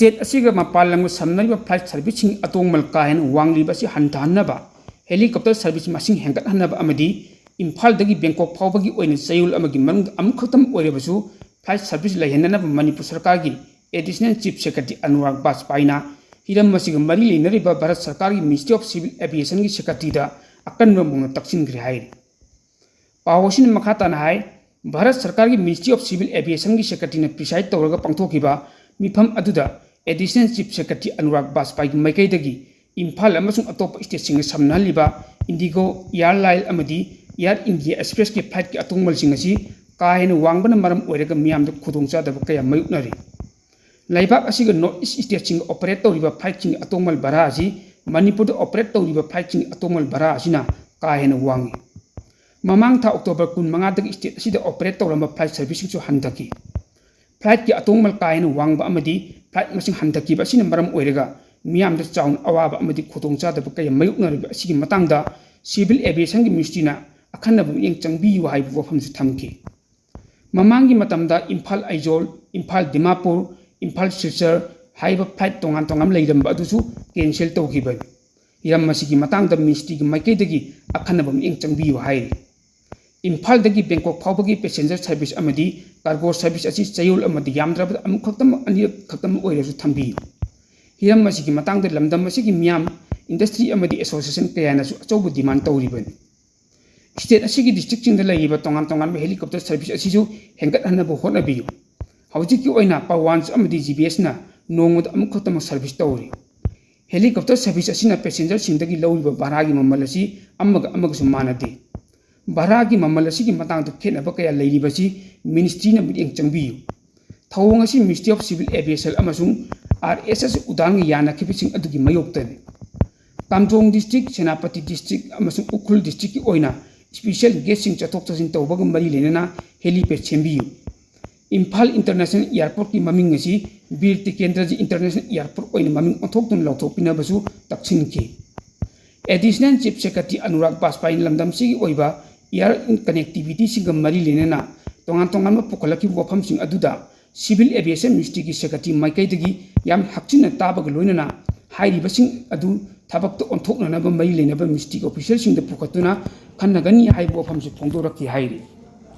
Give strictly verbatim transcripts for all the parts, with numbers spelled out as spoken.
State ꯑꯁꯤꯒ ꯃꯄꯥꯟ ꯂꯝꯒ ꯁꯝꯅꯔꯤꯕ flight ꯁꯔꯚꯤꯁꯁꯤꯡ ꯑꯇꯣꯡꯃꯜ ꯀꯥ ꯍꯦꯟꯅ ꯋꯥꯡꯂꯤꯕ ꯑꯁꯤ ꯍꯟꯊꯍꯟꯅꯕ, ꯍꯦꯂꯤꯀꯣꯞꯇꯔ ꯁꯔꯚꯤꯁ ꯃꯁꯤꯡ ꯍꯦꯟꯒꯠꯍꯟꯅꯕ ꯑꯃꯗꯤ ꯏꯝꯐꯥꯜꯗꯒꯤ ꯕꯦꯡꯀꯣꯛ ꯐꯥꯎꯕꯒꯤ ꯑꯣꯏꯅ ꯆꯌꯣꯜ ꯑꯃꯒꯤ ꯃꯅꯨꯡꯗ ꯑꯃꯨꯛꯈꯛꯇꯪ ꯑꯣꯏꯔꯕꯁꯨ ꯐ꯭ꯂꯥꯏꯠ ꯁꯔꯚꯤꯁ ꯂꯩꯍꯟꯅꯅꯕ ꯃꯅꯤꯄꯨꯔ ꯁꯔꯀꯥꯔꯒꯤ ꯑꯦꯗꯤꯁꯅꯦꯜ ꯆꯤꯐ ꯁꯦꯀ꯭ꯔꯦꯇꯔꯤ ꯑꯅꯨꯔꯥꯒ ꯕꯥꯖꯄꯥꯏꯅ ꯍꯤꯔꯝ ꯑꯁꯤꯒ ꯃꯔꯤ ꯂꯩꯅꯔꯤꯕ ꯚꯥꯔꯠ ꯁꯔꯀꯥꯔꯒꯤ ꯃꯤꯅꯤꯁꯇ꯭ꯔꯤ ꯑꯣꯐ ꯁꯤꯚꯤꯜ ꯑꯦꯚꯤꯌꯦꯁꯟꯒꯤ ꯁꯦꯀ꯭ꯔꯦꯇꯔꯤꯗ ꯑꯀꯟꯕ ꯃꯑꯣꯡꯗ ꯇꯛꯁꯤꯟꯈ꯭ꯔꯦ ꯍꯥꯏꯔꯤ꯫ ꯄꯥꯎ ꯑꯁꯤꯅ ꯃꯈꯥ ꯇꯥꯅ ꯍꯥꯏ, ꯚꯥꯔꯠ ꯁꯔꯀꯥꯔꯒꯤ ꯃꯤꯅꯤꯁꯇ꯭ꯔꯤ ꯑꯣꯐ ꯁꯤꯚꯤꯜ ꯑꯦꯚꯤꯌꯦꯁꯟꯒꯤ ꯁꯦꯀ꯭ꯔꯦꯇꯔꯤꯅ ꯄ꯭ꯔꯤꯁꯥꯏꯗ ꯇꯧꯔꯒ ꯄꯥꯡꯊꯣꯛꯈꯤꯕ ꯃꯤꯐꯝ ꯑꯗꯨꯗ ꯑꯦꯗꯤꯁꯅꯦꯜ ꯆꯤꯐ ꯁꯦꯀ꯭ꯔꯦꯇꯔꯤ ꯑꯅꯨꯔꯥꯒ ꯕꯥꯖꯄꯥꯏꯒꯤ ꯃꯥꯏꯀꯩꯗꯒꯤ ꯏꯝꯐꯥꯜ ꯑꯃꯁꯨꯡ ꯑꯇꯣꯞꯄ ꯁ꯭ꯇꯦꯠꯁꯤꯡꯒ ꯁꯝꯅꯍꯜꯂꯤꯕ ꯏꯟꯗꯤꯒꯣ, ꯏꯌꯥꯔ ꯂꯥꯏꯟ ꯑꯃꯗꯤ ꯏꯌꯥꯔ ꯏꯟꯗꯤꯌꯥ ꯑꯦꯛꯁꯄ꯭ꯔꯦꯁꯀꯤ ꯐ꯭ꯂꯥꯏꯠꯀꯤ ꯑꯇꯣꯡꯕꯁꯤꯡ ꯑꯁꯤ ꯀꯥ ꯍꯦꯟꯅ ꯋꯥꯡꯕꯅ ꯃꯔꯝ ꯑꯣꯏꯔꯒ ꯃꯤꯌꯥꯝꯗ ꯈꯨꯗꯣꯡꯆꯥꯗꯕ ꯀꯌꯥ ꯃꯥꯌꯣꯛꯅꯔꯤ꯫ ꯂꯩꯕꯥꯛ ꯑꯁꯤꯒ ꯅꯣꯔꯠ ꯏꯁ ꯁ꯭ꯇꯦꯠꯁꯤꯡꯒ ꯑꯣꯄꯔꯦꯠ ꯇꯧꯔꯤꯕ ꯐ꯭ꯂꯥꯏꯠꯁꯤꯡꯒꯤ ꯑꯇꯣꯡꯕ ꯚꯔꯥ ꯑꯁꯤ ꯃꯅꯤꯄꯨꯔꯗ ꯑꯣꯄꯔꯦꯠ ꯇꯧꯔꯤꯕ ꯐ꯭ꯂꯥꯏꯠꯁꯤꯡꯒꯤ ꯑꯇꯣꯡꯕ ꯚꯔꯥ ꯑꯁꯤꯅ ꯀꯥ ꯍꯦꯟꯅ ꯋꯥꯡꯏ꯫ ꯃꯃꯥꯡ ꯊꯥ ꯑꯣꯛꯇꯣꯕꯔ ꯀꯨꯟꯃꯉꯥꯗꯒꯤ ꯁ꯭ꯇꯦꯠ ꯑꯁꯤꯗ ꯑꯣꯄꯔꯦꯠ ꯇꯧꯔꯝꯕ ꯐ꯭ꯂꯥꯏꯠ ꯁꯔꯚꯤꯁꯁꯤꯡꯁꯨ ꯍꯟꯊꯈꯤ꯫ ꯐ꯭ꯂꯥꯏꯠꯀꯤ ꯑꯇꯣꯡꯕ ꯀꯥ ꯍꯦꯟꯅ ꯋꯥꯡꯕ ꯑꯃꯗꯤ ꯐ꯭ꯂꯥꯏꯠ ꯃꯁꯤꯡ ꯍꯟꯊꯈꯤꯕ ꯑꯁꯤꯅ ꯃꯔꯝ ꯑꯣꯏꯔꯒ ꯃꯤꯌꯥꯝꯗ ꯆꯥꯎꯅ ꯑꯋꯥꯕ ꯑꯃꯗꯤ ꯈꯨꯗꯣꯡꯆꯥꯗꯕ ꯀꯌꯥ ꯃꯥꯌꯣꯛꯅꯔꯤꯕ ꯑꯁꯤꯒꯤ ꯃꯇꯥꯡꯗ ꯁꯤꯚꯤꯜ ꯑꯦꯚꯤꯌꯦꯁꯟꯒꯤ ꯃꯤꯅꯤꯁꯇ꯭ꯔꯤꯅ ꯑꯈꯟꯅꯕ ꯃꯤꯠꯌꯦꯡ ꯆꯪꯕꯤꯌꯨ ꯍꯥꯏꯕ ꯋꯥꯐꯝꯁꯨ ꯊꯝꯈꯤ꯫ ꯃꯃꯥꯡꯒꯤ ꯃꯇꯝꯗ ꯏꯝꯐꯥꯜ ꯑꯥꯏꯖꯣꯜ, ꯏꯝꯐꯥꯜ ꯗꯤꯃꯥꯄꯨꯔ, ꯏꯝꯐꯥꯜ ꯁꯤꯜꯆꯔ ꯍꯥꯏꯕ ꯐ꯭ꯂꯥꯏꯠ ꯇꯣꯉꯥꯟ ꯇꯣꯉꯥꯟꯕ ꯂꯩꯔꯝꯕ ꯑꯗꯨꯁꯨ ꯀꯦꯟꯁꯦꯜ ꯇꯧꯈꯤꯕꯅꯤ꯫ ꯍꯤꯔꯝ ꯑꯁꯤꯒꯤ ꯃꯇꯥꯡꯗ ꯃꯤꯅꯤꯁꯇ꯭ꯔꯤꯒꯤ ꯃꯥꯏꯀꯩꯗꯒꯤ ꯑꯈꯟꯅꯕ ꯃꯤꯠꯌꯦꯡ ꯆꯪꯕꯤꯌꯨ ꯍꯥꯏꯔꯤ꯫ ꯏꯝꯐꯥꯜꯗꯒꯤ ꯕꯦꯡꯀꯣꯛ ꯐꯥꯎꯕꯒꯤ ꯄꯦꯁꯦꯟꯖꯔ ꯁꯔꯚꯤꯁ ꯑꯃꯗꯤ ꯀꯥꯔꯒꯣ ꯁꯔꯚꯤꯁ ꯑꯁꯤ ꯆꯌꯣꯜ ꯑꯃꯗ ꯌꯥꯝꯗ꯭ꯔꯕꯗ ꯑꯃꯨꯛꯈꯛꯇꯃꯛ, ꯑꯅꯤꯔꯛ ꯈꯛꯇꯃꯛ ꯑꯣꯏꯔꯁꯨ ꯊꯝꯕꯤꯌꯨ꯫ ꯍꯤꯔꯝ ꯑꯁꯤꯒꯤ ꯃꯇꯥꯡꯗ ꯂꯝꯗꯝ ꯑꯁꯤꯒꯤ ꯃꯤꯌꯥꯝ, ꯏꯟꯗꯁꯇ꯭ꯔꯤ ꯑꯃꯗꯤ ꯑꯦꯁꯣꯁꯤꯌꯦꯁꯟ ꯀꯌꯥꯅꯁꯨ ꯑꯆꯧꯕ ꯗꯤꯃꯥꯟ ꯇꯧꯔꯤꯕꯅꯤ꯫ ꯁ꯭ꯇꯦꯠ ꯑꯁꯤꯒꯤ ꯗꯤꯁꯇ꯭ꯔꯤꯛꯁꯤꯡꯗ ꯂꯩꯔꯤꯕ ꯇꯣꯉꯥꯟ ꯇꯣꯉꯥꯟꯕ ꯍꯦꯂꯤꯀꯣꯞꯇꯔ ꯁꯔꯚꯤꯁ ꯑꯁꯤꯁꯨ ꯍꯦꯟꯒꯠꯍꯟꯅꯕ ꯍꯣꯠꯅꯕꯤꯌꯨ꯫ ꯍꯧꯖꯤꯛꯀꯤ ꯑꯣꯏꯅ ꯄꯋꯥꯟꯁ ꯑꯃꯗꯤ ꯖꯤ ꯕꯤ ꯑꯦꯁꯅ ꯅꯣꯡꯃꯗ ꯑꯃꯨꯛꯈꯛꯇꯃꯛ ꯁꯔꯚꯤꯁ ꯇꯧꯔꯤ꯫ ꯍꯦꯂꯤꯀꯣꯞꯇꯔ ꯁꯔꯚꯤꯁ ꯑꯁꯤꯅ ꯄꯦꯁꯦꯟꯖꯔꯁꯤꯡꯗꯒꯤ ꯂꯧꯔꯤꯕ ꯚꯔꯥꯒꯤ ꯃꯃꯜ ꯑꯁꯤ ꯑꯃꯒ ꯑꯃꯒꯁꯨ ꯃꯥꯟꯅꯗꯦ꯫ ꯚꯔꯥꯒꯤ ꯃꯃꯜ ꯑꯁꯤꯒꯤ ꯃꯇꯥꯡꯗ ꯈꯦꯠꯅꯕ ꯀꯌꯥ ꯂꯩꯔꯤꯕꯁꯤ ꯃꯤꯅꯤꯁꯇ꯭ꯔꯤꯅ ꯃꯤꯠꯌꯦꯡ ꯆꯪꯕꯤꯌꯨ꯫ ꯊꯧꯑꯣꯡ ꯑꯁꯤ ꯃꯤꯅꯤꯁꯇ꯭ꯔꯤ ꯑꯣꯐ ꯁꯤꯚꯤꯜ ꯑꯦꯚꯤꯌꯦꯁꯟ ꯑꯃꯁꯨꯡ ꯑꯥꯔ ꯑꯦꯁ ꯑꯦꯁ ꯎꯗꯥꯟꯒ ꯌꯥꯅꯈꯤꯕꯁꯤꯡ ꯑꯗꯨꯒꯤ ꯃꯥꯌꯣꯛꯇꯅꯤ꯫ ꯀꯥꯝꯖꯣꯡ ꯗꯤꯁꯇ꯭ꯔꯤꯛ, ꯁꯦꯅꯥꯄꯇꯤ ꯗꯤꯁꯇ꯭ꯔꯤꯛ ꯑꯃꯁꯨꯡ ꯎꯈ꯭ꯔꯨꯜ ꯗꯤꯁꯇ꯭ꯔꯤꯛꯀꯤ ꯑꯣꯏꯅ ꯁ꯭ꯄꯦꯁꯦꯜ ꯒꯦꯁꯁꯤꯡ ꯆꯠꯊꯣꯛ ꯆꯠꯁꯤꯟ ꯇꯧꯕꯒ ꯃꯔꯤ ꯂꯩꯅꯅ ꯍꯦꯂꯤꯄꯦꯗ ꯁꯦꯝꯕꯤꯌꯨ꯫ ꯏꯝꯐꯥꯜ ꯏꯟꯇꯔꯅꯦꯁꯅꯦꯜ ꯑꯦꯌꯔꯄꯣꯔꯠꯀꯤ ꯃꯃꯤꯡ ꯑꯁꯤ ꯕꯤꯔ ꯇꯤꯀꯦꯟꯗ꯭ꯔꯖꯤ ꯏꯟꯇꯔꯅꯦꯁꯅꯦꯜ ꯑꯦꯌꯔꯄꯣꯔꯠ ꯑꯣꯏꯅ ꯃꯃꯤꯡ ꯑꯣꯟꯊꯣꯛꯇꯨꯅ ꯂꯥꯎꯊꯣꯛꯄꯤꯅꯕꯁꯨ ꯇꯛꯁꯤꯟꯈꯤ꯫ ꯑꯦꯗꯤꯁꯅꯦꯜ ꯆꯤꯐ ꯁꯦꯀ꯭ꯔꯦꯇꯔꯤ ꯑꯅꯨꯔꯥꯒ ꯕꯥꯖꯄꯥꯏꯅ ꯂꯝꯗꯝꯁꯤꯒꯤ ꯑꯣꯏꯕ ꯑꯦꯌꯔ ꯀꯅꯦꯛꯇꯤꯚꯤꯇꯤꯁꯤꯡꯒ ꯃꯔꯤ ꯂꯩꯅꯅ ꯇꯣꯉꯥꯟ ꯇꯣꯉꯥꯟꯕ ꯄꯨꯈꯠꯂꯛꯈꯤꯕ ꯋꯥꯐꯝꯁꯤꯡ ꯑꯗꯨꯗ Civil Aviation Ministryꯒꯤ Secretary ꯃꯥꯏꯀꯩꯗꯒꯤ ꯌꯥꯝ ꯍꯛꯆꯤꯟꯅ ꯇꯥꯕꯒ ꯂꯣꯏꯅꯅ ꯍꯥꯏꯔꯤꯕꯁꯤꯡ ꯑꯗꯨ ꯊꯕꯛꯇ ꯑꯣꯟꯊꯣꯛꯅꯅꯕ ꯃꯔꯤ ꯂꯩꯅꯕ Ministryꯒꯤ officialꯁꯤꯡꯗ ꯄꯨꯈꯠꯇꯨꯅ ꯈꯟꯅꯒꯅꯤ ꯍꯥꯏꯕ ꯋꯥꯐꯝꯁꯨ ꯐꯣꯡꯗꯣꯔꯛꯈꯤ ꯍꯥꯏꯔꯤ꯫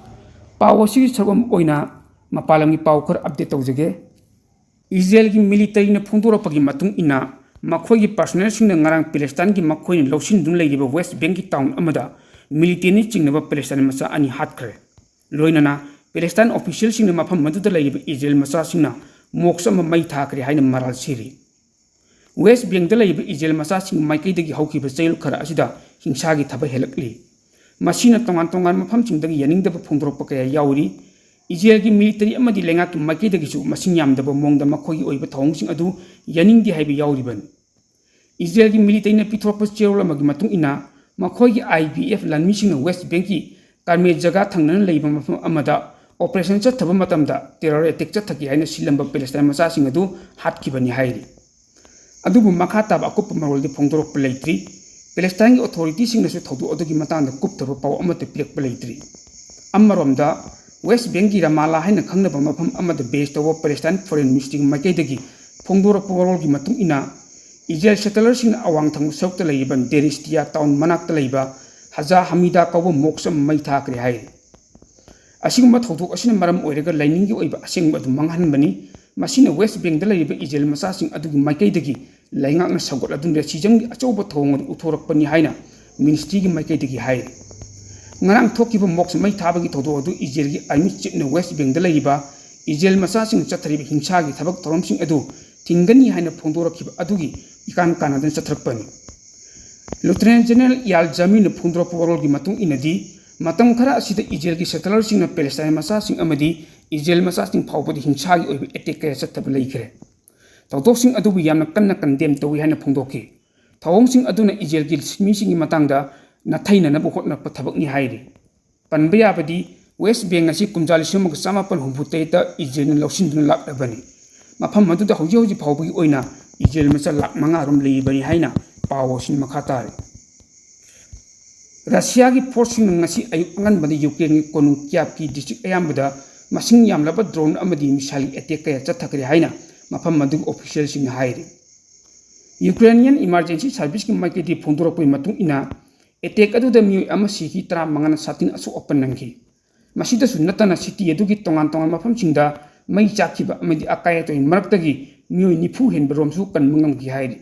ꯄꯥꯎ ꯑꯁꯤꯒꯤ ꯁꯔꯨꯛ ꯑꯃ ꯑꯣꯏꯅ ꯃꯄꯥꯟ ꯂꯝꯒꯤ ꯄꯥꯎ ꯈꯔ update ꯇꯧꯖꯒꯦ꯫ ꯏꯖꯔꯦꯜꯒꯤ militaryꯅ ꯐꯣꯡꯗꯣꯔꯛꯄꯒꯤ ꯃꯇꯨꯡ ꯏꯟꯅ, ꯃꯈꯣꯏꯒꯤ personnelꯁꯤꯡꯅ ꯉꯔꯥꯡ ꯄꯦꯂꯦꯁꯇꯥꯏꯟꯒꯤ ꯃꯈꯣꯏꯅ ꯂꯧꯁꯤꯟꯗꯨꯅ ꯂꯩꯔꯤꯕ West Bankꯀꯤ town ꯑꯃꯗ militaryꯅ ꯆꯤꯡꯅꯕ ꯄꯦꯂꯦꯁꯇꯥꯏꯟ ꯃꯆꯥ ꯑꯅꯤ ꯍꯥꯠꯈ꯭ꯔꯦ꯫ ꯂꯣꯏꯅꯅ ꯄꯦꯂꯦꯁꯇꯥꯏꯟ officialꯁꯤꯡꯅ ꯃꯐꯝ ꯑꯗꯨꯗ ꯂꯩꯔꯤꯕ ꯏꯖꯔꯦꯜ ꯃꯆꯥꯁꯤꯡꯅ mosque ꯑꯃ ꯃꯩ ꯊꯥꯈ꯭ꯔꯦ ꯍꯥꯏꯅ ꯃꯔꯥꯜ ꯁꯤꯔꯤ꯫ West Bankꯇ ꯂꯩꯔꯤꯕ ꯏꯖꯔꯦꯜ ꯃꯆꯥꯁꯤꯡꯒꯤ ꯃꯥꯏꯀꯩꯗꯒꯤ ꯍꯧꯈꯤꯕ ꯆꯌꯣꯜ ꯈꯔ ꯑꯁꯤꯗ ꯍꯤꯡꯁꯥꯒꯤ ꯊꯕꯛ ꯍꯦꯜꯂꯛꯂꯤ꯫ ꯃꯁꯤꯅ ꯇꯣꯉꯥꯟ ꯇꯣꯉꯥꯟꯕ ꯃꯐꯝꯁꯤꯡꯗꯒꯤ ꯌꯥꯅꯤꯡꯗꯕ ꯐꯣꯡꯗꯣꯔꯛꯄ ꯀꯌꯥ ꯌꯥꯎꯔꯤ꯫ ꯏꯖꯔꯦꯜꯒꯤ military ꯑꯃꯗꯤ ꯂꯩꯉꯥꯛꯀꯤ ꯃꯥꯏꯀꯩꯗꯒꯤꯁꯨ ꯃꯁꯤꯡ ꯌꯥꯝꯗꯕ ꯃꯑꯣꯡꯗ ꯃꯈꯣꯏꯒꯤ ꯑꯣꯏꯕ ꯊꯧꯑꯣꯡꯁꯤꯡ ꯑꯗꯨ ꯌꯥꯅꯤꯡꯗꯦ ꯍꯥꯏꯕ ꯌꯥꯎꯔꯤꯕꯅꯤ꯫ ꯏꯖꯔꯦꯜꯒꯤ militaryꯅ ꯄꯤꯊꯣꯔꯛꯄ ꯆꯦꯔꯣꯜ ꯑꯃꯒꯤ ꯃꯇꯨꯡ ꯏꯟꯅ, ꯃꯈꯣꯏꯒꯤ IDF ꯂꯥꯟꯃꯤꯁꯤꯡꯅ West Bankꯀꯤ ꯀꯥꯔꯃꯦꯜ ꯖꯒꯥ ꯊꯪꯅꯅ ꯂꯩꯕ ꯃꯐꯝ ꯑꯃꯗ operation ꯆꯠꯊꯕ ꯃꯇꯝꯗ terror attack ꯆꯠꯊꯈꯤ ꯍꯥꯏꯅ ꯁꯤꯜꯂꯝꯕ ꯄꯦꯂꯦꯁꯇꯥꯏꯟ ꯃꯆꯥꯁꯤꯡ ꯑꯗꯨ ꯍꯥꯠꯈꯤꯕꯅꯤ ꯍꯥꯏꯔꯤ꯫ ꯑꯗꯨꯕꯨ ꯃꯈꯥ ꯇꯥꯕ ꯑꯀꯨꯞꯄ ꯃꯔꯣꯜꯗꯤ ꯐꯣꯡꯗꯣꯔꯛꯄ ꯂꯩꯇ꯭ꯔꯤ꯫ ꯄꯦꯂꯦꯁꯇꯥꯏꯟꯒꯤ authorityꯁꯤꯡꯅꯁꯨ ꯊꯧꯗꯣꯛ ꯑꯗꯨꯒꯤ ꯃꯇꯥꯡꯗ ꯀꯨꯞꯊꯕ ꯄꯥꯎ ꯑꯃꯠꯇ ꯄꯤꯔꯛꯄ ꯂꯩꯇ꯭ꯔꯤ꯫ ꯑꯃꯔꯣꯝꯗ, West Bankꯀꯤ ꯔꯃꯥꯂꯥ ꯍꯥꯏꯅ ꯈꯪꯅꯕ ꯃꯐꯝ ꯑꯃꯗ base ꯇꯧꯕ ꯄꯦꯂꯦꯁꯇꯥꯏꯟ Foreign Ministryꯒꯤ ꯃꯥꯏꯀꯩꯗꯒꯤ ꯐꯣꯡꯗꯣꯔꯛꯄ ꯋꯥꯔꯣꯜꯒꯤ ꯃꯇꯨꯡ ꯏꯟꯅ, ꯏꯖꯔꯦꯜ settlerꯁꯤꯡꯅ ꯑꯋꯥꯡ ꯊꯪꯕ ꯁꯔꯨꯛꯇ ꯂꯩꯔꯤꯕ ꯗꯦꯔꯤꯁꯇꯤꯌꯥ town ꯃꯅꯥꯛꯇ ꯂꯩꯕ ꯍꯖꯥ ꯍꯃꯤꯗꯥ ꯀꯧꯕ mosque ꯑꯃ ꯃꯩ ꯊꯥꯈ꯭ꯔꯦ ꯍꯥꯏꯔꯤ꯫ ꯑꯁꯤꯒꯨꯝꯕ ꯊꯧꯗꯣꯛ ꯑꯁꯤꯅ ꯃꯔꯝ ꯑꯣꯏꯔꯒ ꯂꯥꯏꯅꯤꯡꯒꯤ ꯑꯣꯏꯕ ꯑꯁꯦꯡꯕ ꯑꯗꯨ ꯃꯥꯡꯍꯟꯕꯅꯤ꯫ ꯃꯁꯤꯅ West Bankꯇ ꯂꯩꯔꯤꯕ ꯏꯖꯔꯦꯜ ꯃꯆꯥꯁꯤꯡ ꯑꯗꯨꯒꯤ ꯃꯥꯏꯀꯩꯗꯒꯤ ꯂꯩꯉꯥꯛꯅ ꯁꯧꯒꯠꯂꯗꯨꯅ racismꯒꯤ ꯑꯆꯧꯕ ꯊꯧꯑꯣꯡ ꯑꯗꯨ ꯎꯠꯊꯣꯔꯛꯄꯅꯤ ꯍꯥꯏꯅ ministryꯒꯤ ꯃꯥꯏꯀꯩꯗꯒꯤ ꯍꯥꯏꯔꯤ꯫ ꯉꯔꯥꯡ ꯊꯣꯛꯈꯤꯕ mosque ꯃꯩ ꯊꯥꯕꯒꯤ ꯊꯧꯗꯣꯛ ꯑꯗꯨ ꯏꯖꯔꯦꯜꯒꯤ army chiefꯅ West Bankꯇ ꯂꯩꯔꯤꯕ ꯏꯖꯔꯦꯜ ꯃꯆꯥꯁꯤꯡꯅ ꯆꯠꯊꯔꯤꯕ ꯍꯤꯡꯁꯥꯒꯤ ꯊꯕꯛ ꯊꯧꯔꯝꯁꯤꯡ ꯑꯗꯨ ꯊꯤꯡꯒꯅꯤ ꯍꯥꯏꯅ ꯐꯣꯡꯗꯣꯔꯛꯈꯤꯕ ꯑꯗꯨꯒꯤ ꯏꯀꯥꯟ ꯀꯥꯟꯅꯗꯅ ꯆꯠꯊꯔꯛꯄꯅꯤ꯫ Lieutenant General ꯏꯌꯥꯜ ꯖꯃꯤꯔꯅ ꯐꯣꯡꯗꯣꯔꯛꯄ ꯋꯥꯔꯣꯜꯒꯤ ꯃꯇꯨꯡ ꯏꯟꯅꯗꯤ, ꯃꯇꯝ ꯈꯔ ꯑꯁꯤꯗ ꯏꯖꯔꯦꯜꯒꯤ settlerꯁꯤꯡꯅ ꯄꯦꯂꯦꯁꯇꯥꯏꯟ ꯃꯆꯥꯁꯤꯡ ꯑꯃꯗꯤ ꯏꯖꯔꯦꯜ ꯃꯆꯥꯁꯤꯡ ꯐꯥꯎꯕꯗ ꯍꯤꯡꯁꯥꯒꯤ ꯑꯣꯏꯕ attack ꯀꯌꯥ ꯆꯠꯊꯕ ꯂꯩꯈ꯭ꯔꯦ꯫ ꯊꯧꯗꯣꯛꯁꯤꯡ ꯑꯗꯨꯕꯨ ꯌꯥꯝꯅ ꯀꯟꯅ condemn ꯇꯧꯏ ꯍꯥꯏꯅ ꯐꯣꯡꯗꯣꯛꯈꯤ꯫ ꯊꯧꯑꯣꯡꯁꯤꯡ ꯑꯗꯨꯅ ꯏꯖꯔꯦꯜꯒꯤ ꯃꯤꯁꯤꯡꯒꯤ ꯃꯇꯥꯡꯗ ꯅꯥꯊꯩꯅꯅꯕ ꯍꯣꯠꯅꯔꯛꯄ ꯊꯕꯛꯅꯤ ꯍꯥꯏꯔꯤ꯫ ꯄꯟꯕ ꯌꯥꯕꯗꯤ, West Bank ꯑꯁꯤ ꯀꯨꯝꯖꯥ ꯂꯤꯁꯤꯡ ꯑꯃꯒ ꯆꯃꯥꯄꯟ ꯍꯨꯝꯐꯨ ꯇꯔꯦꯠꯇ ꯏꯖꯔꯦꯜꯅ ꯂꯧꯁꯤꯟꯗꯨꯅ ꯂꯥꯛꯂꯕꯅꯤ꯫ ꯃꯐꯝ ꯑꯗꯨꯗ ꯍꯧꯖꯤꯛ ꯍꯧꯖꯤꯛ ꯐꯥꯎꯕꯒꯤ ꯑꯣꯏꯅ ꯏꯖꯔꯦꯜ ꯃꯆꯥ ꯂꯥꯈ ꯃꯉꯥ ꯔꯣꯝ ꯂꯩꯔꯤꯕꯅꯤ ꯍꯥꯏꯅ ꯄꯥꯎ ꯑꯁꯤꯅ ꯃꯈꯥ ꯇꯥꯔꯤ꯫ ꯔꯁꯤꯌꯥꯒꯤ forceꯁꯤꯡꯅ ꯉꯁꯤ ꯑꯌꯨꯛ ꯑꯉꯟꯕꯗ ꯌꯨꯀ꯭ꯔꯦꯟꯒꯤ ꯀꯣꯅꯨꯡ ꯀꯤꯌꯥꯞꯀꯤ district ꯑꯌꯥꯝꯕꯗ ꯃꯁꯤꯡ ꯌꯥꯝꯂꯕ drone ꯑꯃꯗꯤ missile attack ꯀꯌꯥ ꯆꯠꯊꯈ꯭ꯔꯦ ꯍꯥꯏꯅ ꯃꯐꯝ ꯑꯗꯨꯒꯤ officialꯁꯤꯡꯅ ꯍꯥꯏꯔꯤ꯫ Ukrainian Emergency Serviceꯀꯤ ꯃꯥꯏꯀꯩꯗꯒꯤ ꯐꯣꯡꯗꯣꯔꯛꯄꯒꯤ ꯃꯇꯨꯡ ꯏꯟꯅ, attack ꯑꯗꯨꯗ ꯃꯤꯑꯣꯏ ꯑꯃ ꯁꯤꯈꯤ, ꯇꯔꯥꯃꯉꯥꯅ ꯁꯥꯊꯤꯅ ꯑꯁꯣꯛ ꯑꯄꯟ ꯅꯪꯈꯤ꯫ ꯃꯁꯤꯗꯁꯨ ꯅꯠꯇꯅ, city ꯑꯗꯨꯒꯤ ꯇꯣꯉꯥꯟ ꯇꯣꯉꯥꯟꯕ ꯃꯐꯝꯁꯤꯡꯗ ꯃꯩ ꯆꯥꯛꯈꯤꯕ ꯑꯃꯗꯤ ꯑꯀꯥꯏ ꯑꯇꯣꯏ ꯃꯔꯛꯇꯒꯤ ꯃꯤꯑꯣꯏ ꯅꯤꯐꯨ ꯍꯦꯟꯕ ꯔꯣꯝꯁꯨ ꯀꯟꯕ ꯉꯝꯈꯤ ꯍꯥꯏꯔꯤ꯫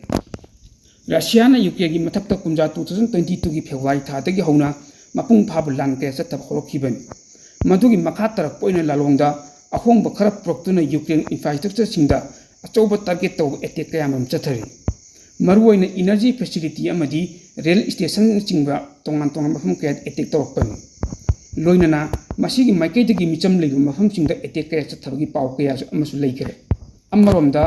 ꯔꯁꯤꯌꯥꯅ ꯌꯨꯀ꯭ꯔꯦꯟꯒꯤ ꯃꯊꯛꯇ ꯀꯨꯝꯖꯥ two thousand twenty twoꯒꯤ February ꯊꯥꯗꯒꯤ ꯍꯧꯅ ꯃꯄꯨꯡ ꯐꯥꯕ ꯂꯥꯟ ꯀꯌꯥ ꯆꯠꯊꯕ ꯍꯧꯔꯛꯈꯤꯕꯅꯤ꯫ ꯃꯗꯨꯒꯤ ꯃꯈꯥ ꯇꯥꯔꯛꯄ ꯑꯣꯏꯅ ꯂꯥꯂꯣꯡꯗ ꯑꯍꯣꯡꯕ ꯈꯔ ꯄꯨꯔꯛꯇꯨꯅ ꯌꯨꯀ꯭ꯔꯦꯟ infrastructureꯁꯤꯡꯗ ꯑꯆꯧꯕ target ꯇꯧꯕ attack ꯀꯌꯥꯃꯔꯨꯝ ꯆꯠꯊꯔꯤ꯫ ꯃꯔꯨꯑꯣꯏꯅ energy facility ꯑꯃꯗꯤ rail stationꯅꯆꯤꯡꯕ ꯇꯣꯉꯥꯟ ꯇꯣꯉꯥꯟꯕ ꯃꯐꯝ ꯀꯌꯥꯗ attack ꯇꯧꯔꯛꯄꯅꯤ꯫ ꯂꯣꯏꯅꯅ ꯃꯁꯤꯒꯤ ꯃꯥꯏꯀꯩꯗꯒꯤ ꯃꯤꯆꯝ ꯂꯩꯕ ꯃꯐꯝꯁꯤꯡꯗ attack ꯀꯌꯥ ꯆꯠꯊꯕꯒꯤ ꯄꯥꯎ ꯀꯌꯥꯁꯨ ꯑꯃꯁꯨ ꯂꯩꯈ꯭ꯔꯦ꯫ ꯑꯃꯔꯣꯝꯗ,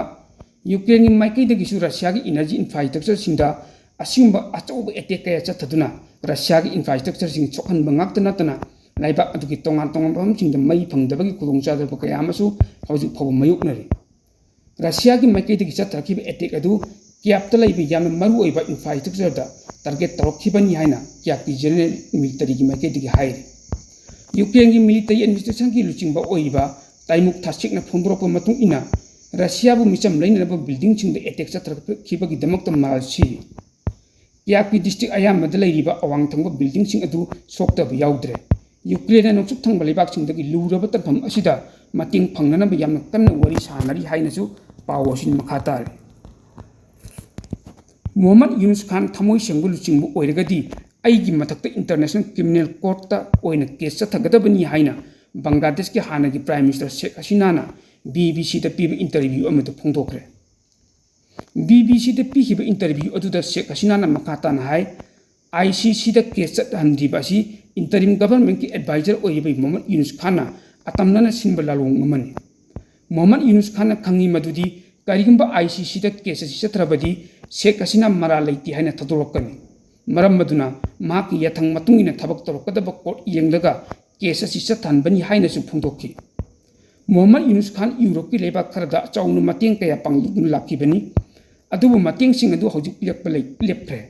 ꯌꯨꯀ꯭ꯔꯦꯟꯒꯤ ꯃꯥꯏꯀꯩꯗꯒꯤꯁꯨ ꯔꯁꯤꯌꯥꯒꯤ energy infrastructureꯁꯤꯡꯗ ꯑꯁꯤꯒꯨꯝꯕ ꯑꯆꯧꯕ attack ꯀꯌꯥ ꯆꯠꯊꯗꯨꯅ ꯔꯁꯤꯌꯥꯒꯤ infrastructureꯁꯤꯡ ꯁꯣꯛꯍꯟꯕ ꯉꯥꯛꯇ ꯅꯠꯇꯅ, ꯂꯩꯕꯥꯛ ꯑꯗꯨꯒꯤ ꯇꯣꯉꯥꯟ ꯇꯣꯉꯥꯟꯕ ꯃꯐꯝꯁꯤꯡꯗ ꯃꯩ ꯐꯪꯗꯕꯒꯤ ꯈꯨꯗꯣꯡꯆꯥꯗꯕ ꯀꯌꯥ ꯑꯃꯁꯨ ꯍꯧꯖꯤꯛ ꯐꯥꯎꯕ ꯃꯥꯌꯣꯛꯅꯔꯤ꯫ ꯔꯁꯤꯌꯥꯒꯤ ꯃꯥꯏꯀꯩꯗꯒꯤ ꯆꯠꯊꯔꯛꯈꯤꯕ attack ꯑꯗꯨ ꯀꯤꯌꯥꯞꯇ ꯂꯩꯕ ꯌꯥꯝꯅ ꯃꯔꯨꯑꯣꯏꯕ infrastructureꯗ target ꯇꯧꯔꯛꯈꯤꯕꯅꯤ ꯍꯥꯏꯅ ꯀꯤꯌꯥꯞꯀꯤ general militaryꯒꯤ ꯃꯥꯏꯀꯩꯗꯒꯤ ꯍꯥꯏꯔꯤ꯫ ꯌꯨꯀ꯭ꯔꯦꯟꯒꯤ military administrationꯒꯤ ꯂꯨꯆꯤꯡꯕ ꯑꯣꯏꯔꯤꯕ ꯇꯥꯏꯃꯨꯛ ꯊꯥꯁꯤꯛꯅ ꯐꯣꯡꯗꯣꯔꯛꯄ ꯃꯇꯨꯡ ꯏꯟꯅ, ꯔꯁꯤꯌꯥꯕꯨ ꯃꯤꯆꯝ ꯂꯩꯅꯅꯕ buildingꯁꯤꯡꯗ attack ꯆꯠꯊꯔꯛꯈꯤꯕꯒꯤꯗꯃꯛꯇ ꯃꯔꯥꯜ ꯁꯤꯔꯤ꯫ ꯀꯤꯌꯥꯞꯀꯤ district ꯑꯌꯥꯝꯕꯗ ꯂꯩꯔꯤꯕ ꯑꯋꯥꯡ ꯊꯪꯕ buildingꯁꯤꯡ ꯑꯗꯨ ꯁꯣꯛꯇꯕ ꯌꯥꯎꯗ꯭ꯔꯦ꯫ ꯌꯨꯀ꯭ꯔꯦꯟꯅ ꯅꯣꯡꯆꯨꯞ ꯊꯪꯕ ꯂꯩꯕꯥꯛꯁꯤꯡꯗꯒꯤ ꯂꯨꯔꯕ ꯇꯥꯟꯐꯝ ꯑꯁꯤꯗ ꯃꯇꯦꯡ ꯐꯪꯅꯅꯕ ꯌꯥꯝꯅ ꯀꯟꯅ ꯋꯥꯔꯤ ꯁꯥꯅꯔꯤ ꯍꯥꯏꯅꯁꯨ ꯄꯥꯎ ꯑꯁꯤꯅ ꯃꯈꯥ ꯇꯥꯔꯤ꯫ ꯃꯣꯍꯝꯃꯗ ꯌꯨꯅꯨꯁ ꯈꯥꯟ ꯊꯃꯣꯏ ꯁꯦꯡꯕ ꯂꯨꯆꯤꯡꯕ ꯑꯣꯏꯔꯒꯗꯤ ꯑꯩꯒꯤ ꯃꯊꯛꯇ International Criminal Courtꯇ ꯑꯣꯏꯅ case ꯆꯠꯊꯒꯗꯕꯅꯤ ꯍꯥꯏꯅ ꯕꯪꯒ꯭ꯂꯥꯗꯦꯁꯀꯤ ꯍꯥꯟꯅꯒꯤ Prime Minister ꯁꯦꯈ ꯍꯁꯤꯅꯥꯅ BBCꯗ ꯄꯤꯕ interview ꯑꯃꯗ ꯐꯣꯡꯗꯣꯛꯈ꯭ꯔꯦ꯫ BBCꯗ ꯄꯤꯈꯤꯕ interview ꯑꯗꯨꯗ ꯁꯦꯈ ꯍꯁꯤꯅꯥꯅ ꯃꯈꯥ ꯇꯥꯅ ꯍꯥꯏ, ICCꯗ case ꯆꯠꯍꯟꯗ꯭ꯔꯤꯕ ꯑꯁꯤ interim governmentꯀꯤ advisor ꯑꯣꯏꯔꯤꯕ ꯃꯣꯍꯝꯃꯗ ꯌꯨꯅꯨꯁ ꯈꯥꯟꯅ ꯑꯇꯝꯅꯅ ꯁꯤꯟꯕ ꯂꯥꯂꯣꯡ ꯑꯃꯅꯤ꯫ ꯃꯣꯍꯝꯃꯗ ꯌꯨꯅꯨꯁ ꯈꯥꯟꯅ ꯈꯪꯏ ꯃꯗꯨꯗꯤ ꯀꯔꯤꯒꯨꯝꯕ ICCꯗ case ꯑꯁꯤ ꯆꯠꯊꯔꯕꯗꯤ ꯁꯦꯈ ꯍꯁꯤꯅꯥ ꯃꯔꯥꯜ ꯂꯩꯇꯦ ꯍꯥꯏꯅ ꯊꯥꯗꯣꯔꯛꯀꯅꯤ꯫ ꯃꯔꯝ ꯑꯗꯨꯅ ꯃꯍꯥꯛꯀꯤ ꯌꯥꯊꯪ ꯃꯇꯨꯡ ꯏꯟꯅ ꯊꯕꯛ ꯇꯧꯔꯛꯀꯗꯕ court ꯌꯦꯡꯂꯒ case ꯑꯁꯤ ꯆꯠꯊꯍꯟꯕꯅꯤ ꯍꯥꯏꯅꯁꯨ ꯐꯣꯡꯗꯣꯛꯈꯤ꯫ ꯃꯣꯍꯝꯃꯗ ꯌꯨꯅꯨꯁ ꯈꯥꯟ ꯌꯨꯔꯣꯞꯀꯤ ꯂꯩꯕꯥꯛ ꯈꯔꯗ ꯆꯥꯎꯅ ꯃꯇꯦꯡ ꯀꯌꯥ ꯄꯥꯡꯂꯗꯨꯅ ꯂꯥꯛꯈꯤꯕꯅꯤ꯫ ꯑꯗꯨꯕꯨ ꯃꯇꯦꯡꯁꯤꯡ ꯑꯗꯨ ꯍꯧꯖꯤꯛ ꯄꯤꯔꯛꯄ ꯂꯩ-, ꯂꯦꯞꯈ꯭ꯔꯦ꯫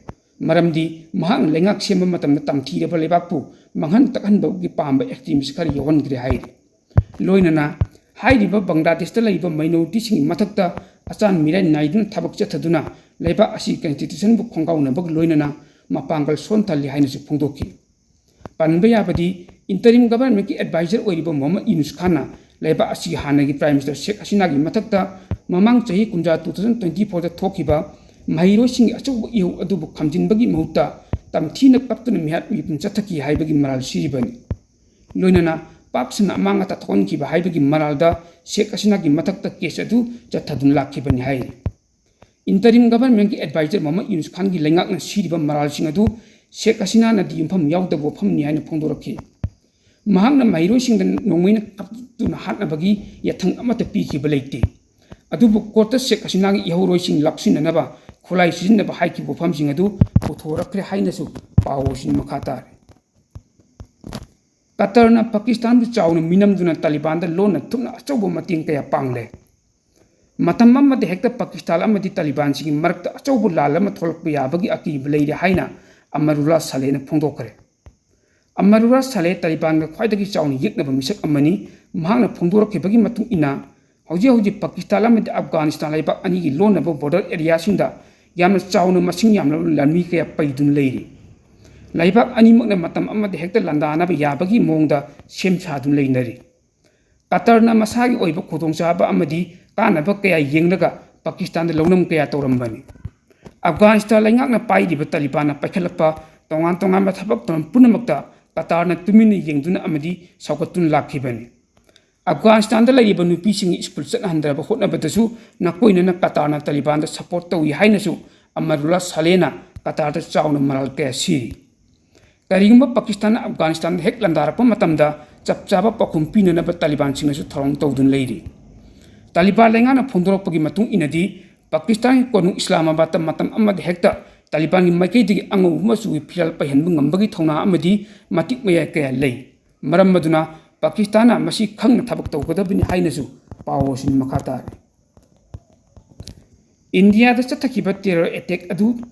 ꯃꯔꯝꯗꯤ ꯃꯍꯥꯛꯅ ꯂꯩꯉꯥꯛ ꯁꯦꯝꯕ ꯃꯇꯝꯗ ꯇꯝꯊꯤꯔꯕ ꯂꯩꯕꯥꯛꯄꯨ ꯃꯥꯡꯍꯟ ꯇꯥꯛꯍꯟꯕꯒꯤ ꯄꯥꯝꯕ extremist ꯈꯔ ꯌꯥꯎꯍꯟꯈ꯭ꯔꯦ ꯍꯥꯏꯔꯤ꯫ ꯂꯣꯏꯅꯅ ꯍꯥꯏꯔꯤꯕ ꯕꯪꯒ꯭ꯂꯥꯗꯦꯁꯇ ꯂꯩꯔꯤꯕ ꯃꯥꯏꯅꯣꯔꯤꯇꯤꯁꯤꯡꯒꯤ ꯃꯊꯛꯇ ꯑꯆꯥꯟ ꯃꯤꯔꯥꯏ ꯅꯥꯏꯗꯨꯅ ꯊꯕꯛ ꯆꯠꯊꯗꯨꯅ ꯂꯩꯕꯥꯛ ꯑꯁꯤꯒꯤ ꯀꯟꯁꯇꯤꯇ꯭ꯌꯨꯁꯟꯕꯨ ꯈꯣꯡꯒꯥꯎꯅꯕꯒ ꯂꯣꯏꯅꯅ ꯃꯄꯥꯡꯒꯜ ꯁꯣꯟꯊꯍꯜꯂꯤ ꯍꯥꯏꯅꯁꯨ ꯐꯣꯡꯗꯣꯛꯈꯤ꯫ ꯄꯟꯕ ꯌꯥꯕꯗꯤ, ꯏꯟꯇꯔꯤꯝ ꯒꯚꯔꯟꯃꯦꯟꯠꯀꯤ ꯑꯦꯗꯚꯥꯏꯖꯔ ꯑꯣꯏꯔꯤꯕ ꯃꯣꯍꯝꯃꯗ ꯌꯨꯅꯨꯁ ꯈꯥꯟꯅ ꯂꯩꯕꯥꯛ ꯑꯁꯤꯒꯤ ꯍꯥꯟꯅꯒꯤ ꯄ꯭ꯔꯥꯏꯝ ꯃꯤꯅꯤꯁꯇꯔ ꯁꯦꯈ ꯍꯁꯤꯅꯥꯒꯤ ꯃꯊꯛꯇ ꯃꯃꯥꯡ ꯆꯍꯤ ꯀꯨꯝꯖꯥ two thousand twenty fourꯗ ꯊꯣꯛꯈꯤꯕ ꯃꯍꯩꯔꯣꯏꯁꯤꯡꯒꯤ ꯑꯆꯧꯕ ꯏꯍꯧ ꯑꯗꯨꯕꯨ ꯈꯥꯝꯖꯤꯟꯕꯒꯤ ꯃꯍꯨꯠꯇ ꯇꯝꯊꯤꯅ ꯀꯞꯇꯨꯅ ꯃꯤꯍꯥꯠ ꯃꯤꯄꯨꯟ ꯆꯠꯊꯈꯤ ꯍꯥꯏꯕꯒꯤ ꯃꯔꯥꯜ ꯁꯤꯔꯤꯕꯅꯤ꯫ ꯂꯣꯏꯅꯅ ꯄꯥꯛ ꯁꯟꯅ ꯑꯃꯥꯡ ꯑꯇꯥ ꯊꯣꯛꯍꯟꯈꯤꯕ ꯍꯥꯏꯕꯒꯤ ꯃꯔꯥꯜꯗ ꯁꯦꯈ ꯍꯁꯤꯅꯥꯒꯤ ꯃꯊꯛꯇ ꯀꯦꯁ ꯑꯗꯨ ꯆꯠꯊꯗꯨꯅ ꯂꯥꯛꯈꯤꯕꯅꯤ ꯍꯥꯏꯔꯤ꯫ ꯏꯟꯇꯔꯤꯝ ꯒꯚꯔꯟꯃꯦꯟꯠꯀꯤ ꯑꯦꯗꯚꯥꯏꯖꯔ ꯃꯣꯍꯝꯃꯗ ꯌꯨꯅꯨꯁ ꯈꯥꯟꯒꯤ ꯂꯩꯉꯥꯛꯅ ꯁꯤꯔꯤꯕ ꯃꯔꯥꯜꯁꯤꯡ ꯑꯗꯨ ꯁꯦꯈ ꯍꯁꯤꯅꯥꯅꯗꯤ ꯌꯨꯝꯐꯝ ꯌꯥꯎꯗꯕ ꯋꯥꯐꯝꯅꯤ ꯍꯥꯏꯅ ꯐꯣꯡꯗꯣꯔꯛꯈꯤ꯫ ꯃꯍꯥꯛꯅ ꯃꯍꯩꯔꯣꯏꯁꯤꯡꯗ ꯅꯣꯡꯃꯩꯅ ꯀꯥꯞꯇꯨꯅ ꯍꯥꯠꯅꯕꯒꯤ ꯌꯥꯊꯪ ꯑꯃꯠꯇ ꯄꯤꯈꯤꯕ ꯂꯩꯇꯦ꯫ ꯑꯗꯨꯕꯨ ꯀꯣꯔꯠꯇ ꯁꯦꯈ ꯍꯁꯤꯅꯥꯒꯤ ꯏꯍꯧꯔꯣꯏꯁꯤꯡ ꯂꯥꯛꯁꯤꯟꯅꯅꯕ ꯈꯨꯠꯂꯥꯏ ꯁꯤꯖꯤꯟꯅꯕ ꯍꯥꯏꯈꯤꯕ ꯋꯥꯐꯝꯁꯤꯡ ꯑꯗꯨ ꯄꯨꯊꯣꯔꯛꯈ꯭ꯔꯦ ꯍꯥꯏꯅꯁꯨ ꯄꯥꯎ ꯑꯁꯤꯅ ꯃꯈꯥ ꯇꯥꯔꯤ꯫ ꯀꯇꯔꯅ ꯄꯥꯀꯤꯁꯇꯥꯟꯕꯨ ꯆꯥꯎꯅ ꯃꯤꯅꯝꯗꯨꯅ ꯇꯥꯂꯤꯕꯥꯟꯗ ꯂꯣꯟꯅ ꯊꯨꯞꯅ ꯑꯆꯧꯕ ꯃꯇꯦꯡ ꯀꯌꯥ ꯄꯥꯡꯂꯦ꯫ ꯃꯇꯝ ꯑꯃꯗ ꯍꯦꯛꯇ ꯄꯥꯀꯤꯁꯇꯥꯟ ꯑꯃꯗꯤ ꯇꯥꯂꯤꯕꯥꯟꯁꯤꯡꯒꯤ ꯃꯔꯛꯇ ꯑꯆꯧꯕ ꯂꯥꯟ ꯑꯃ ꯊꯣꯛꯂꯛꯄ ꯌꯥꯕꯒꯤ ꯑꯀꯤꯕ ꯂꯩꯔꯦ ꯍꯥꯏꯅ ꯑꯃꯔꯨꯜꯂꯥ ꯁꯥꯂꯦꯅ ꯐꯣꯡꯗꯣꯛꯈ꯭ꯔꯦ꯫ ꯑꯃꯔꯨꯜꯂꯥ ꯁꯥꯂꯦ ꯇꯥꯂꯤꯕꯥꯟꯒ ꯈ꯭ꯋꯥꯏꯗꯒꯤ ꯆꯥꯎꯅ ꯌꯦꯛꯅꯕ ꯃꯤꯁꯛ ꯑꯃꯅꯤ꯫ ꯃꯍꯥꯛꯅ ꯐꯣꯡꯗꯣꯔꯛꯈꯤꯕꯒꯤ ꯃꯇꯨꯡ ꯏꯟꯅ, ꯍꯧꯖꯤꯛ ꯍꯧꯖꯤꯛ ꯄꯥꯀꯤꯁꯇꯥꯟ ꯑꯃꯗꯤ ꯑꯐꯒꯥꯅꯤꯁꯇꯥꯟ ꯂꯩꯕꯥꯛ ꯑꯅꯤꯒꯤ ꯂꯣꯟꯅꯕ ꯕꯣꯔꯗꯔ ꯑꯦꯔꯤꯌꯥꯁꯤꯡꯗ ꯌꯥꯝꯅ ꯆꯥꯎꯅ ꯃꯁꯤꯡ ꯌꯥꯝꯂꯕ ꯂꯥꯟꯃꯤ ꯀꯌꯥ ꯄꯩꯗꯨꯅ ꯂꯩꯔꯤ꯫ ꯂꯩꯕꯥꯛ ꯑꯅꯤꯃꯛꯅ ꯃꯇꯝ ꯑꯃꯗ ꯍꯦꯛꯇ ꯂꯥꯟꯗꯥꯅꯕ ꯌꯥꯕꯒꯤ ꯃꯑꯣꯡꯗ ꯁꯦꯝ ꯁꯥꯗꯨꯅ ꯂꯩꯅꯔꯤ꯫ ꯀꯇꯔꯅ ꯃꯁꯥꯒꯤ ꯑꯣꯏꯕ ꯈꯨꯗꯣꯡꯆꯥꯕ ꯑꯃꯗꯤ ꯀꯥꯟꯅꯕ ꯀꯌꯥ ꯌꯦꯡꯂꯒ ꯄꯥꯀꯤꯁꯇꯥꯟꯗ ꯂꯧꯅꯝ ꯀꯌꯥ ꯇꯧꯔꯝꯕꯅꯤ꯫ ꯑꯐꯒꯥꯅꯤꯁꯇꯥꯟ ꯂꯩꯉꯥꯛꯅ ꯄꯥꯏꯔꯤꯕ ꯇꯥꯂꯤꯕꯥꯟꯅ ꯄꯥꯏꯈꯠꯂꯛꯄ ꯇꯣꯉꯥꯟ ꯇꯣꯉꯥꯟꯕ ꯊꯕꯛ ꯊꯧꯔꯝ ꯄꯨꯝꯅꯃꯛꯇ ꯀꯇꯥꯔꯅ ꯇꯨꯃꯤꯟꯅ ꯌꯦꯡꯗꯨꯅ ꯑꯃꯗꯤ ꯁꯧꯒꯠꯇꯨꯅ ꯂꯥꯛꯈꯤꯕꯅꯤ꯫ ꯑꯐꯒꯥꯅꯤꯁꯇꯥꯟꯗ ꯂꯩꯔꯤꯕ ꯅꯨꯄꯤꯁꯤꯡꯒꯤ ꯁ꯭ꯀꯨꯜ ꯆꯠꯍꯟꯗꯅꯕ ꯍꯣꯠꯅꯕꯗꯁꯨ ꯅꯥꯀꯣꯏꯅꯅ ꯀꯇꯥꯔꯅ ꯇꯥꯂꯤꯕꯥꯟꯗ ꯁꯄꯣꯔꯠ ꯇꯧꯏ ꯍꯥꯏꯅꯁꯨ ꯑꯃꯔꯨꯜꯂꯥ ꯁꯥꯂꯦꯅ ꯀꯇꯥꯔꯗ ꯆꯥꯎꯅ ꯃꯔꯥꯜ ꯀꯌꯥ ꯁꯤꯔꯤ꯫ ꯀꯔꯤꯒꯨꯝꯕ ꯄꯥꯀꯤꯁꯇꯥꯟꯅ ꯑꯐꯒꯥꯅꯤꯁꯇꯥꯟꯗ ꯍꯦꯛ ꯂꯥꯟꯗꯥꯔꯛꯄ ꯃꯇꯝꯗ ꯆꯞ ꯆꯥꯕ ꯄꯥꯎꯈꯨꯝ ꯄꯤꯅꯅꯕ ꯇꯥꯂꯤꯕꯥꯟꯁꯤꯡꯅꯁꯨ ꯊꯧꯔꯥꯡ ꯇꯧꯗꯨꯅ ꯂꯩꯔꯤ꯫ ꯇꯥꯂꯤꯕꯥꯟ ꯂꯩꯉꯥꯛꯅ ꯐꯣꯡꯗꯣꯔꯛꯄꯒꯤ ꯃꯇꯨꯡ ꯏꯟꯅꯗꯤ, ꯄꯥꯀꯤꯁꯇꯥꯟꯒꯤ ꯀꯣꯅꯨꯡ ꯏꯁꯂꯥꯃꯥꯕꯥꯗꯇ ꯃꯇꯝ ꯑꯃꯗ ꯍꯦꯛꯇ ꯇꯥꯂꯤꯕꯥꯟꯒꯤ ꯃꯥꯏꯀꯩꯗꯒꯤ ꯑꯉꯧꯕ ꯃꯆꯨꯒꯤ ꯐꯤꯔꯥꯜ ꯄꯥꯏꯍꯟꯕ ꯉꯝꯕꯒꯤ ꯊꯧꯅꯥ ꯑꯃꯗꯤ ꯃꯇꯤꯛ ꯃꯌꯥꯏ ꯀꯌꯥ ꯂꯩ꯫ ꯃꯔꯝ ꯑꯗꯨꯅ ꯄꯥꯀꯤꯁꯇꯥꯟꯅ ꯃꯁꯤ ꯈꯪꯅ ꯊꯕꯛ ꯇꯧꯒꯗꯕꯅꯤ ꯍꯥꯏꯅꯁꯨ ꯄꯥꯎ ꯑꯁꯤꯅ ꯃꯈꯥ ꯇꯥꯔꯤ꯫ ꯏꯟꯗꯤꯌꯥꯗ ꯆꯠꯊꯈꯤꯕ ꯇꯦꯔꯔ ꯑꯦꯇꯦꯛ ꯑꯗꯨ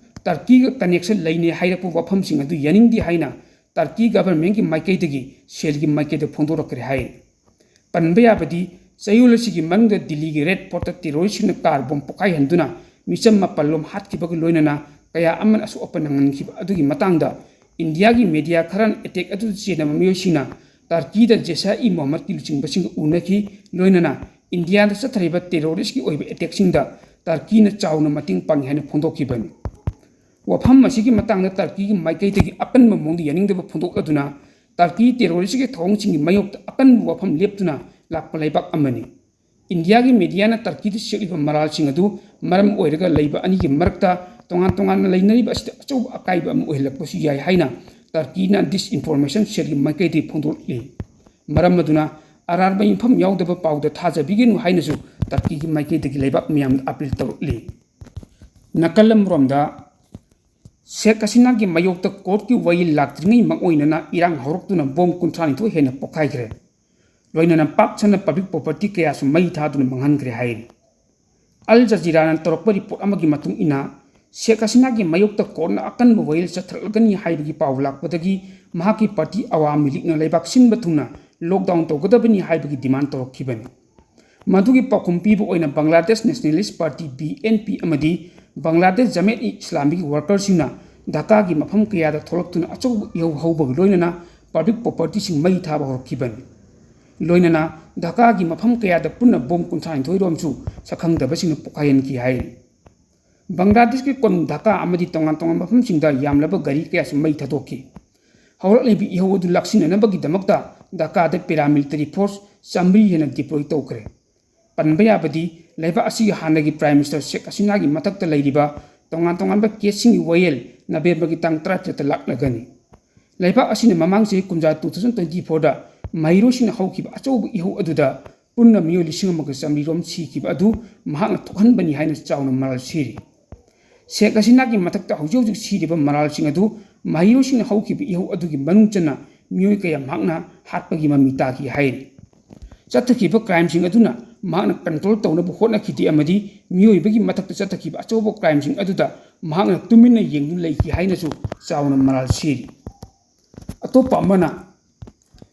ꯇꯔꯀꯤꯒ ꯀꯅꯦꯛꯁꯟ ꯂꯩꯅꯩ ꯍꯥꯏꯔꯛꯄ ꯋꯥꯐꯝꯁꯤꯡ ꯑꯗꯨ ꯌꯥꯅꯤꯡꯗꯦ ꯍꯥꯏꯅ ꯇꯔꯀꯤ ꯒꯚꯔꯟꯃꯦꯟꯠꯀꯤ ꯃꯥꯏꯀꯩꯗꯒꯤ ꯁꯦꯜꯒꯤ ꯃꯥꯏꯀꯩꯗ ꯐꯣꯡꯗꯣꯔꯛꯈ꯭ꯔꯦ ꯍꯥꯏ꯫ ꯄꯟꯕ ꯌꯥꯕꯗꯤ, ꯆꯌꯣꯜ ꯑꯁꯤꯒꯤ ꯃꯅꯨꯡꯗ ꯗꯤꯜꯂꯤꯒꯤ ꯔꯦꯗ ꯐꯣꯔꯠꯇ ꯇꯦꯔꯣꯔꯤꯁꯁꯤꯡꯅ ꯀꯥꯔ ꯕꯣꯝ ꯄꯣꯈꯥꯏꯍꯟꯗꯨꯅ ꯃꯤꯆꯝ ꯃꯥꯄꯜ ꯂꯣꯝ ꯍꯥꯠꯈꯤꯕꯒ ꯂꯣꯏꯅꯅ ꯀꯌꯥ ꯑꯃꯅ ꯑꯁꯣꯛ ꯑꯄꯟ ꯅꯪꯍꯟꯈꯤꯕ ꯑꯗꯨꯒꯤ ꯃꯇꯥꯡꯗ ꯏꯟꯗꯤꯌꯥꯒꯤ ꯃꯦꯗꯤꯌꯥ ꯈꯔꯅ ꯑꯦꯇꯦꯛ ꯑꯗꯨꯗ ꯆꯦꯟꯅꯕ ꯃꯤꯑꯣꯏꯁꯤꯡꯅ ꯇꯔꯀꯤꯗ ꯖꯦꯁꯥ ꯏ ꯃꯣꯍꯝꯃꯗꯀꯤ ꯂꯨꯆꯤꯡꯕꯁꯤꯡꯒ ꯎꯅꯈꯤ, ꯂꯣꯏꯅꯅ ꯏꯟꯗꯤꯌꯥꯗ ꯆꯠꯊꯔꯤꯕ ꯇꯦꯔꯣꯔꯤꯁꯀꯤ ꯑꯣꯏꯕ ꯑꯦꯇꯦꯛꯁꯤꯡꯗ ꯇꯔꯀꯤꯅ ꯆꯥꯎꯅ ꯃꯇꯦꯡ ꯄꯥꯡꯉꯤ ꯍꯥꯏꯅ ꯐꯣꯡꯗꯣꯛꯈꯤꯕꯅꯤ꯫ ꯋꯥꯐꯝ ꯑꯁꯤꯒꯤ ꯃꯇꯥꯡꯗ ꯇꯔꯀꯤꯒꯤ ꯃꯥꯏꯀꯩꯗꯒꯤ ꯑꯀꯟꯕ ꯃꯑꯣꯡꯗ ꯌꯥꯅꯤꯡꯗꯕ ꯐꯣꯡꯗꯣꯛꯂꯗꯨꯅ ꯇꯔꯀꯤ ꯇꯦꯔꯣꯔꯤꯁꯀꯤ ꯊꯧꯑꯣꯡꯁꯤꯡꯒꯤ ꯃꯥꯌꯣꯛꯇ ꯑꯀꯟꯕ ꯋꯥꯐꯝ ꯂꯦꯞꯇꯨꯅ ꯂꯥꯛꯄ ꯂꯩꯕꯥꯛ ꯑꯃꯅꯤ꯫ ꯏꯟꯗꯤꯌꯥꯒꯤ ꯃꯦꯗꯤꯌꯥꯅ ꯇꯔꯀꯤꯗ ꯁꯦꯠꯂꯤꯕ ꯃꯔꯥꯜꯁꯤꯡ ꯑꯗꯨ ꯃꯔꯝ ꯑꯣꯏꯔꯒ ꯂꯩꯕ ꯑꯅꯤꯒꯤ ꯃꯔꯛꯇ ꯇꯣꯉꯥꯟ ꯇꯣꯉꯥꯟꯅ ꯂꯩꯅꯔꯤꯕ ꯑꯁꯤꯗ ꯑꯆꯧꯕ ꯑꯀꯥꯏꯕ ꯑꯃ ꯑꯣꯏꯍꯜꯂꯛꯄꯁꯨ ꯌꯥꯏ ꯍꯥꯏꯅ ꯇꯔꯀꯤꯅ ꯗꯤꯁꯏꯟꯐꯣꯔꯃꯦꯁꯟ ꯁꯦꯜꯒꯤ ꯃꯥꯏꯀꯩꯗꯒꯤ ꯐꯣꯡꯗꯣꯛꯂꯤ꯫ ꯃꯔꯝ ꯑꯗꯨꯅ ꯑꯔꯥꯟꯕ ꯌꯨꯝꯐꯝ ꯌꯥꯎꯗꯕ ꯄꯥꯎꯗ ꯊꯥꯖꯕꯤꯒꯅꯨ ꯍꯥꯏꯅꯁꯨ ꯇꯔꯀꯤꯒꯤ ꯃꯥꯏꯀꯩꯗꯒꯤ ꯂꯩꯕꯥꯛ ꯃꯤꯌꯥꯝꯗ ꯑꯄꯤꯜ ꯇꯧꯔꯛꯂꯤ꯫ ꯅꯥꯀꯜ ꯑꯃꯔꯣꯝꯗ, ꯁꯦꯈ ꯍꯁꯤꯅꯥꯒꯤ ꯃꯥꯌꯣꯛꯇ ꯀꯣꯔꯠꯀꯤ ꯋꯥꯌꯦꯜ ꯂꯥꯛꯇ꯭ꯔꯤꯉꯩ ꯃꯥꯡꯑꯣꯏꯅꯅ ꯏꯔꯥꯡ ꯍꯧꯔꯛꯇꯨꯅ ꯕꯣꯝ ꯀꯨꯟꯊ꯭ꯔꯥ ꯅꯤꯊꯣꯏ ꯍꯦꯟꯅ ꯄꯣꯈꯥꯏꯈ꯭ꯔꯦ꯫ ꯂꯣꯏꯅꯅ ꯄꯥꯛ ꯁꯟꯅ ꯄꯕ꯭ꯂꯤꯛ ꯄ꯭ꯔꯣꯄꯔꯇꯤ ꯀꯌꯥꯁꯨ ꯃꯩ ꯊꯥꯗꯨꯅ ꯃꯥꯡꯍꯟꯈ꯭ꯔꯦ ꯍꯥꯏꯔꯤ꯫ ꯑꯜ ꯖꯖꯤꯔꯥꯅ ꯇꯧꯔꯛꯄ ꯔꯤꯄꯣꯔꯠ ꯑꯃꯒꯤ ꯃꯇꯨꯡ ꯏꯟꯅ, ꯁꯦꯈ ꯍꯁꯤꯅꯥꯒꯤ ꯃꯥꯌꯣꯛꯇ ꯀꯣꯔꯠꯅ ꯑꯀꯟꯕ ꯋꯥꯌꯦꯜ ꯆꯠꯊꯔꯛꯂꯒꯅꯤ ꯍꯥꯏꯕꯒꯤ ꯄꯥꯎ ꯂꯥꯛꯄꯗꯒꯤ ꯃꯍꯥꯛꯀꯤ ꯄꯥꯔꯇꯤ ꯑꯋꯥꯃꯤ ꯂꯤꯒꯅ ꯂꯩꯕꯥꯛ ꯁꯤꯟꯕ ꯊꯨꯡꯅ ꯂꯣꯛꯗꯥꯎꯟ ꯇꯧꯒꯗꯕꯅꯤ ꯍꯥꯏꯕꯒꯤ ꯗꯤꯃꯥꯟ ꯇꯧꯔꯛꯈꯤꯕꯅꯤ꯫ ꯃꯗꯨꯒꯤ ꯄꯥꯎꯈꯨꯝ ꯄꯤꯕ ꯑꯣꯏꯅ Bangladesh nationalist party, B N P, ꯑꯃꯗꯤ ꯕꯪꯒ꯭ꯂꯥꯗꯦꯁ ꯖꯃꯦꯠ ꯏ ꯏꯁꯂꯥꯃꯤꯒꯤ ꯋꯥꯔꯀꯔꯁꯤꯡꯅ ꯙꯥꯀꯥꯒꯤ ꯃꯐꯝ ꯀꯌꯥꯗ ꯊꯣꯛꯂꯛꯇꯨꯅ ꯑꯆꯧꯕ ꯏꯍꯧ ꯍꯧꯕꯒ ꯂꯣꯏꯅꯅ ꯄꯕ꯭ꯂꯤꯛ ꯄ꯭ꯔꯣꯄꯔꯇꯤꯁꯤꯡ ꯃꯩ ꯊꯥꯕ ꯍꯧꯔꯛꯈꯤꯕꯅꯤ꯫ ꯂꯣꯏꯅꯅ ꯙꯥꯀꯥꯒꯤ ꯃꯐꯝ ꯀꯌꯥꯗ ꯄꯨꯟꯅ ꯕꯣꯝ ꯀꯨꯟꯊ꯭ꯔꯥ ꯅꯤꯊꯣꯏ ꯔꯣꯝꯁꯨ ꯁꯛꯈꯪꯗꯕꯁꯤꯡꯅ ꯄꯣꯈꯥꯏꯍꯟꯈꯤ ꯍꯥꯏꯔꯤ꯫ ꯕꯪꯒ꯭ꯂꯥꯗꯦꯁꯀꯤ ꯀꯣꯅꯨꯡ ꯙꯥꯀꯥ ꯑꯃꯗꯤ ꯇꯣꯉꯥꯟ ꯇꯣꯉꯥꯟꯕ ꯃꯐꯝꯁꯤꯡꯗ ꯌꯥꯝꯂꯕ ꯒꯥꯔꯤ ꯀꯌꯥꯁꯨ ꯃꯩ ꯊꯥꯗꯣꯛꯈꯤ꯫ ꯍꯧꯔꯛꯂꯤꯕ ꯏꯍꯧ ꯑꯗꯨ ꯂꯥꯛꯁꯤꯟꯅꯅꯕꯒꯤꯗꯃꯛꯇ ꯙꯥꯀꯥꯗ ꯄꯦꯔꯥꯃꯤꯂꯤꯇꯔꯤ ꯐꯣꯔꯁ ꯆꯥꯃꯔꯤ ꯍꯦꯟꯅ ꯗꯤꯄ꯭ꯂꯣꯏ ꯇꯧꯈ꯭ꯔꯦ꯫ ꯄꯟꯕ ꯌꯥꯕꯗꯤ, ꯂꯩꯕꯥꯛ ꯑꯁꯤꯒꯤ ꯍꯥꯟꯅꯒꯤ ꯄ꯭ꯔꯥꯏꯝ ꯃꯤꯅꯤꯁꯇꯔ ꯁꯦꯈ ꯍꯁꯤꯅꯥꯒꯤ ꯃꯊꯛꯇ ꯂꯩꯔꯤꯕ ꯇꯣꯉꯥꯟ ꯇꯣꯉꯥꯟꯕ ꯀꯦꯁꯁꯤꯡꯒꯤ ꯋꯥꯌꯦꯜ ꯅꯕꯦꯝꯕꯔꯒꯤ ꯇꯥꯡ ꯇꯔꯥꯇꯔꯦꯠꯇ ꯂꯥꯛꯂꯒꯅꯤ꯫ ꯂꯩꯕꯥꯛ ꯑꯁꯤꯅ ꯃꯃꯥꯡ ꯆꯍꯤ ꯀꯨꯝꯖꯥ, two thousand twenty fourꯗ ꯃꯍꯩꯔꯣꯏꯁꯤꯡꯅ ꯍꯧꯈꯤꯕ ꯑꯆꯧꯕ ꯏꯍꯧ ꯑꯗꯨꯗ ꯄꯨꯟꯅ ꯃꯤꯑꯣꯏ ꯂꯤꯁꯤꯡ ꯑꯃꯒ ꯆꯥꯃꯔꯤ ꯔꯣꯝ ꯁꯤꯈꯤꯕ ꯑꯗꯨ ꯃꯍꯥꯛꯅ ꯊꯣꯛꯍꯟꯕꯅꯤ ꯍꯥꯏꯅ ꯆꯥꯎꯅ ꯃꯔꯥꯜ ꯁꯤꯔꯤ꯫ ꯁꯦꯈ ꯍꯁꯤꯅꯥꯒꯤ ꯃꯊꯛꯇ ꯍꯧꯖꯤꯛ ꯍꯧꯖꯤꯛ ꯁꯤꯔꯤꯕ ꯃꯔꯥꯜꯁꯤꯡ ꯑꯗꯨ ꯃꯍꯩꯔꯣꯏꯁꯤꯡꯅ ꯍꯧꯈꯤꯕ ꯏꯍꯧ ꯑꯗꯨꯒꯤ ꯃꯅꯨꯡ ꯆꯟꯅ ꯃꯤꯑꯣꯏ ꯀꯌꯥ ꯃꯍꯥꯛꯅ ꯍꯥꯠꯄꯒꯤ ꯃꯃꯤ ꯇꯥꯈꯤ ꯍꯥꯏꯔꯤ꯫ ꯆꯠꯊꯈꯤꯕ ꯀ꯭ꯔꯥꯏꯝꯁꯤꯡ ꯑꯗꯨꯅ ꯃꯍꯥꯛꯅ ꯀꯟꯇ꯭ꯔꯣꯜ ꯇꯧꯅꯕ ꯍꯣꯠꯅꯈꯤꯗꯦ ꯑꯃꯗꯤ ꯃꯤꯑꯣꯏꯕꯒꯤ ꯃꯊꯛꯇ ꯆꯠꯊꯈꯤꯕ ꯑꯆꯧꯕ ꯀ꯭ꯔꯥꯏꯝꯁꯤꯡ ꯑꯗꯨꯗ ꯃꯍꯥꯛꯅ ꯇꯨꯃꯤꯟꯅ ꯌꯦꯡꯗꯨꯅ ꯂꯩꯈꯤ ꯍꯥꯏꯅꯁꯨ ꯆꯥꯎꯅ ꯃꯔꯥꯜ ꯁꯤꯔꯤ꯫ ꯑꯇꯣꯞꯄ ꯑꯃꯅ,